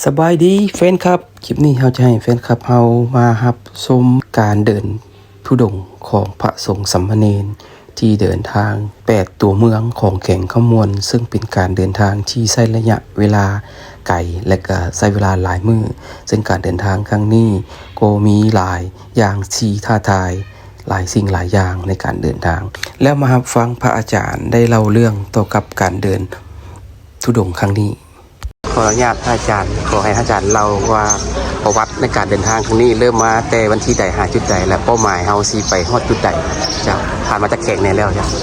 ສະບາຍດີແຟນຄລັບ, ຄລິບນີ້ເຮົາຈະໃຫ້ແຟນຄລັບເຮົາມາຮັບຊົມການເດີນທຸດົງຂອງພະສົງສາມະເນນ ທີ່ເດີນທາງແປດຕົວເມືອງຂອງແຂວງຄຳມ່ວນ, ເຊິ່ງເປັນການເດີນທາງທີ່ໃຊ້ໄລຍະເວລາໄກ ແລະ ກະໃຊ້ເວລາຫຼາຍມື້, ເຊິ່ງການເດີນທາງຄັ້ງນີ້ກໍມີຫຼາຍຢ່າງທີ່ທ້າທາຍ, ຫຼາຍສິ່ງຫຼາຍຢ່າງໃນການເດີນທາງ. ແລ້ວມາຮັບຟັງພະອາຈານໄດ້ເລົ່າເລື່ອງກ່ຽວກັບການເດີນທຸດົງຄັ້ງນີ້. ຂໍອະນຸຍາດພະອາຈານ, ຂໍໃຫ້ພະອາຈານເລົ່າວ່າປະຫວັດໃນການເດີນທາງຄັ້ງນີ້ ເລີ່ມມາແຕ່ວັນທີໃດ ຫາຈຸດໃດ ແລະ ເປົ້າໝາຍເຮົາຊິໄປຮອດຈຸດໃດ? ເຈົ້າ, ຜ່ານມາຈັກແຂວງແດ່ແລ້ວ? ເຈົ້າ. ກ່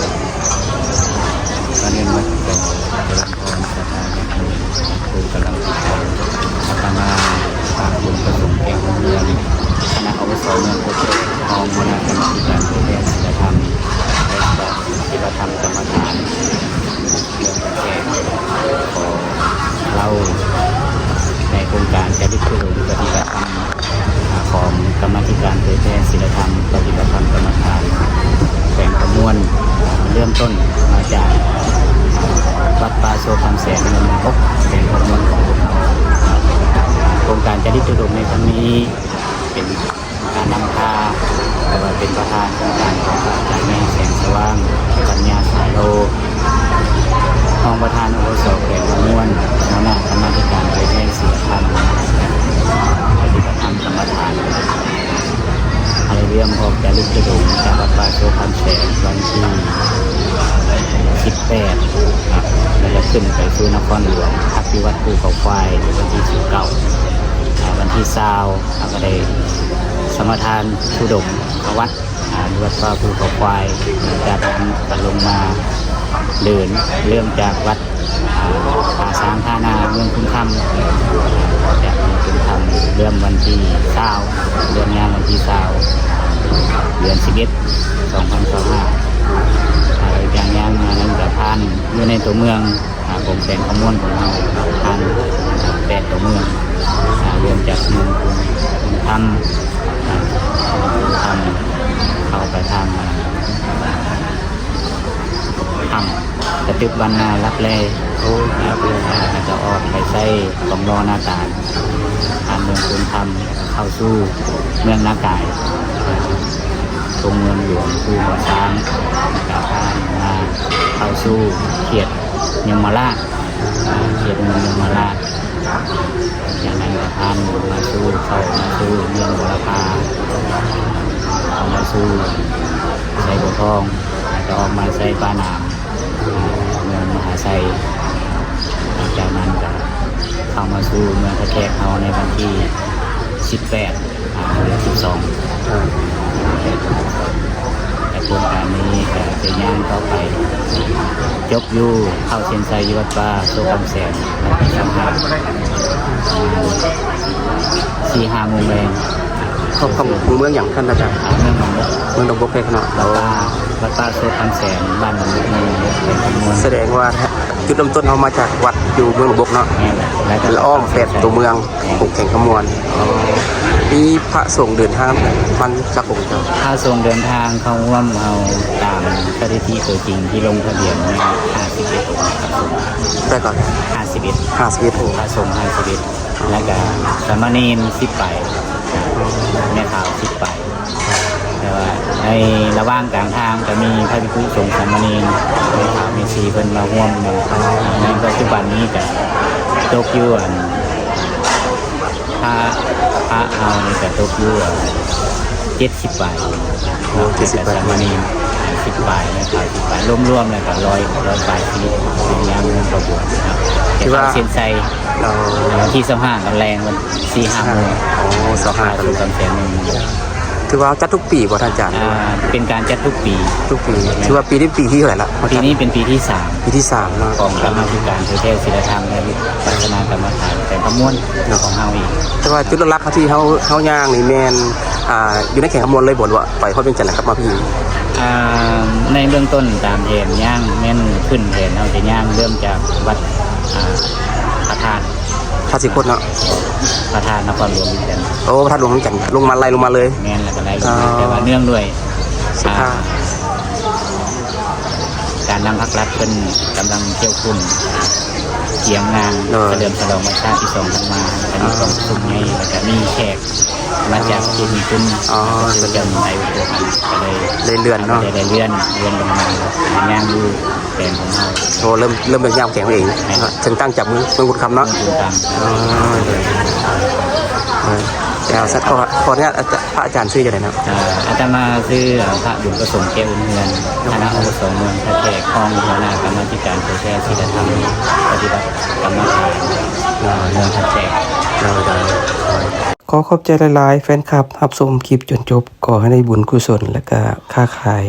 ອນອື່ນໝົດ ກໍຈະເລີນພອນສະຖານະຄູກຳລັງສຶກສາ ອາດຕະມາ ພະບຸນປະສົງ ແກ້ວຫົວເຮືອນ ຄະນະ ອວສ ເມືອງໂພນໂຕ ຮອງຫົວໜ້າກຳມາທິການເຜີຍແຜ່ສີລະທຳ ແລະ ປະຕິບັດທຳກຳມະຖານ ເລື່ອງແຂກຂໍເລົ່າໃນໂຄງການຈາລິກທຸດົງປະຕິບັດທຳ ຂອງກຳມາທິການເຜີຍແຜ່ສີລະທຳ ປະຕິບັດທຳກຳມະຖານແຂວງຄຳມ່ວນ. ເລີ່ມຕົ້ນມາຈາກວັດປ່າໂຊຄຳແສນ ເມືອງໜອງບົກ ແຂວງຄຳມ່ວນຂອງພວກເຮົາ. ໂຄງການຈາລິກທຸດົງໃນຄັ້ງນີ້ເປັນ ການນຳພາ ແລະ ວ່າເປັນປະທານໂຄງການຂອງພະອາຈານໃຫຍ່ ແສງສະຫວ່າງ ປັນຍາສາໂລ ຮອງປະທານ ອວສ ແຂວງຄຳມ່ວນ, ຫົວໜ້າກຳມາທິການເຜີຍແຜ່ສີລະທຳ ແລະ ປະຕິບັດທຳກຳມະຖານ ໄດ້ເລີ່ມອອກຈາລິກທຸດົງຈາກວັດປ່າໂຊຄຳແສນ ວັນທີສິບແປດ ແລ້ວກໍຂຶ້ນໄປສູ່ນະຄອນຫຼວງ ພັກຢູ່ວັດພູເຂົາຄວາຍ ວັນທີສິບເກົ້າ. ວັນທີຊາວ ເຮົາກໍໄດ້ສະມາທານທຸດົງເຂົ້າວັດ ອ່າ ຢູ່ວັດປ່າພູເຂົາຄວາຍ. ຈາກນັ້ນກໍລົງມາເດີນ ເລີ່ມຈາກວັດ ອ່າ ຜາຊ້າງທ່ານາ ເມືອງຄຸນຄຳ, ຈາກເມືອງຄຸນຄຳ ເລີ່ມວັນທີຊາວ ເລີ່ມຍ່າງວັນທີຊາວ ເດືອນສິບເອັດ ສອງພັນຊາວຫ້າ. ອ່າ ຍ່າງມານັ້ນກໍຜ່ານຢູ່ໃນຕົວເມືອງ ອ່າ ຂອງແຂວງຄຳມ່ວນຂອງເຮົາ ຜ່ານແປດຕົວເມືອງ ອ່າ ເລີ່ມຈາກເມືອງຄຸນຄຳ ອ່າ ເມືອງຄຸນຄຳ ເຂົ້າໄປທາງ ອ່າ ຖ້ຳກະຕຶບວັນນາ ລັບແລ ໂອ້ ລັບແລ ອ່າ ແລ້ວກໍອອກໄປໃສ່ຂອງລໍນາຕານ ຜ່ານເມືອງຄູນຄຳ ເຂົ້າສູ່ເມືອງນາກາຍ ຕົງເມືອງຫຼວງພູຫົວຊ້າງ ແລ້ວກໍຜ່ານມາເຂົ້າສູ່ເຂດຍົມມະລາດ ເຂດເມືອງຍົມມະລາດ. ຈາກນັ້ນກໍຜ່ານມາສູ່ ເຂົ້າມາສູ່ເມືອງບົວລະພາ ເຂົ້າມາສູ່ໄຊບົວທອງ ແລ້ວກໍອອກມາໃສ່ປາໜາມ ເມືອງມະຫາໄຊ. ຈາກນັ້ນກໍເຂົ້າມາສູ່ເມືອງທ່າແຂກເຮົາໃນວັນທີສິບແປດ ອ່າ ເດືອນສິບສອງ ອ່າ ແຕ່ໂຄງການນີ້ກໍຈະຍ່າງຕໍ່ໄປ ຈົບຢູ່ເຂົ້າເສັ້ນໄຊຢູ່ວັດປ່າໂຊຄຳແສນ ວັນທີຊາວຫ້າ ປະມານສີ່ຫ້າໂມງແລງ. ຂອບ ຂອບ ເມືອງຫຍັງທ່ານອາຈານ? ອ່າ ເມືອງໜອງບົກ ເມືອງໜອງບົກເດ້ເນາະ. ວັດປ່າ ວັດປ່າໂຊຄຳແສນ ບ້ານໜອງບົກ ເມືອງໜອງບົກ ແຂວງຄຳມ່ວນ. ສະແດງວ່າຈຸດເລີ່ມຕົ້ນເຮົາມາຈາກວັດຢູ່ເມືອງໜອງບົກເນາະ ແມ່ນແຫຼະ ແລ້ວກໍອ້ອມແປດຕົວເມືອງ ແມ່ນ ຂອງແຂວງຄຳມ່ວນ. ອໍ ມີພະສົງເດີນທາງມາຈັກອົງເຈົ້າ? ພະສົງເດີນທາງເຂົ້າຮ່ວມເຮົາຕາມສະຖິຕິຕົວຈິງທີ່ລົງທະບຽນມີຫ້າສິບເອັດອົງ. ແຕ່ກໍ ຫ້າສິບເອັດ ຫ້າສິບເອັດອົງ ພະສົງຫ້າສິບເອັດ ແລ້ວກະສາມະເນນສິບປາຍ ແມ່ຂາວສິບປາຍ. ແຕ່ວ່າໃນລະຫວ່າງກາງທາງກະມີພະພິກຂຸສົງສາມະເນນ ແມ່ຂາວແມ່ຊີເພິ່ນມາຮ່ວມນຳ. ໃນປັດຈຸບັນນີ້ກະຕົກຢູ່ ອັນ ພະ ພະເຮົານີ້ກະຕົກຢູ່ ອັນ ເຈັດສິບປາຍ. ໂອ້ ເຈັດສິບປາຍ ແລ້ວກະສາມະເນນຫ້າສິບປາຍ ແມ່ຂາວສິບປາຍ ລວມໆແລ້ວກະຮ້ອຍ ຮ້ອຍປາຍຊີວິດ ຍັງເຮືອນຂະບວນເນາະ. ຖືວ່າ ແຕ່ເຂົ້າເສັ້ນໄຊ ອໍ ວັນທີຊາວຫ້າຕອນແລງ ວັນສີ່ຫ້າໂມງ ໂອ້ ຊາວຫ້າຕອນແລງ ກຳແພງໜຶ່ງ. ຖືວ່າຈັດທຸກປີບໍ່ທ່ານອາຈານ? ອ່າ ເປັນການຈັດທຸກປີ ທຸກປີ. ແມ່ນ. ຖືວ່າປີນີ້ປີທີເທົ່າໃດລະ? ປີນີ້ເປັນປີທີສາມ ປີທີສາມເນາະ ຂອງກຳມາທິການເຜີຍແຜ່ສີລະທຳ ແລະ ວິປັດສະນາກຳມະຖານແຂວງຄຳມ່ວນ ເນາະ ຂອງເຮົາເອງ. ແຕ່ວ່າຈຸດຫຼັກໆທີ່ເຮົາ ເຮົາຍ່າງນີ້ແມ່ນ ອ່າ ຢູ່ໃນແຂວງຄຳມ່ວນເລີຍບໍ່ ຫຼືວ່າໄປຮອດວຽງຈັນແລ້ວກັບມາພີ້? ອ່າ ໃນເບື້ອງຕົ້ນຕາມແຜນຍ່າງແມ່ນຂຶ້ນແຜນເຮົາຈະຍ່າງເລີ່ມຈາກວັດ ອ່າ ພະທາດ ພະສີໂຄດເນາະ ພະທາດນະຄອນຫຼວງວຽງຈັນ. ໂອ້ ພະທາດຫຼວງວຽງຈັນ ລົງມາ ໄລ່ລົງມາເລີຍ. ແມ່ນ ແລ້ວກໍໄລ່ລົງມາ. ອໍ ແຕ່ວ່າເນື່ອງດ້ວຍ ສະພາ ອ່າ ກາ ນຳພັກລັດເພິ່ນກຳລັງທ່ຽວຄຸ້ມກຽມງານ ໂດຍ ສະເຫຼີມສະຫຼອງວັນຊາດທີສອງທັນວາ ແລ້ວກະມີ ອໍ ກອງປະຊຸມໃຫຍ່ ແລ້ວກະມີແຂກມາຈາກ ອໍ ປະເທດຍີ່ປຸ່ນ ອໍ ກໍຄືເຈົ້າໄອໂອໂກະ ກໍເລີຍ ໄດ້ເລື່ອນເນາະ ໄດ້ ໄດ້ເລື່ອນ ເລື່ອນລົງມາ ຍາມຢູ່ແຂວງຂອງເຮົາ ໂອ້ ເລີ່ມ ເລີ່ມເປັນຍາມແຂວງເອງ ແມ່ນ ເຊິ່ງຕັ້ງຈາກເມືອງ ເມືອງກຸດຄຳເນາະ ເມືອງກຸດຄຳ ອໍ ໂດຍ ເອີ ແລ້ວສັກ ຂໍ ຂໍອະນຸຍາດອາຈານ ພະອາຈານຊື່ຈັ່ງໃດເນາະ? ອ່າ ອາດຕະມາຊື່ ອ່າ ພະບຸນປະສົງ ແກ້ວອຸ່ນເຮືອນ ຄະນະອາວຸໂສເມືອງທ່າແຂກ ຮອງຫົວໜ້າກຳມາທິການເຜີຍແຜ່ສີລະທຳ ປະຕິບັດກຳມະຖານ ອ່າ ເມືອງທ່າແຂກ. ໂດຍ ໂດຍ ໂດຍ ຂໍຂອບໃຈຫຼາຍໆ ແຟນຄລັບຮັບຊົມຄລິບຈົນຈົບ. ຂໍໃຫ້ໄດ້ບຸນກຸສົນ ແລະກະຄ້າຂາຍ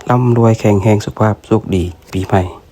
ລ່ຳລວຍ ແຂງແຮງ ສຸຂະພາບໂຊກດີ ປີໃໝ່.